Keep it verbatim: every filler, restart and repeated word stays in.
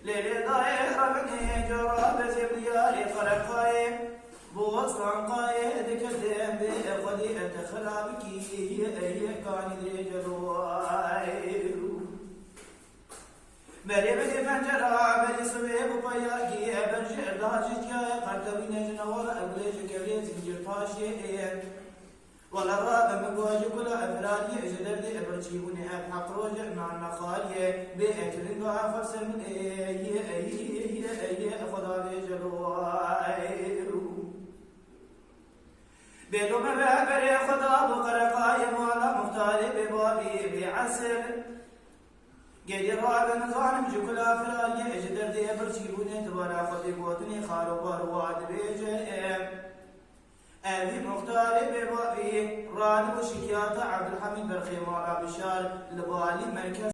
Lêlê dayê xeminê cara bezê diyarê Qereqayê, Bostanqayê dikir dê em dê xwedî ete xirabikî, yê kanî dirê celo. Berê bidê pencera, berê sibê bi payakî, ber ji erda cîtiyayê, qertewîne ji newara, ew lê ji kevê zincîr taşê. Wala rabe min goji kula efrariyê, ji derdê birçîbûnê ev heq roj nan nexariye, bê ekirin do ev xerse min ê, yê, yê, yê, yê, yê, Xweda bê celo. Bê do me ve berê Xweda bo Qereqayê mala muxtarê bê bavî, bê esir. Gerî rabe nizanim ji kula firariyê, ji derdê birçîbûnê, tibara xwedî gotinê xarobar wa dibêje. Evî muxtarê bêbavî, rad û şikiyata Ebdulhamîd Berxê mala Bişar, li balî merkez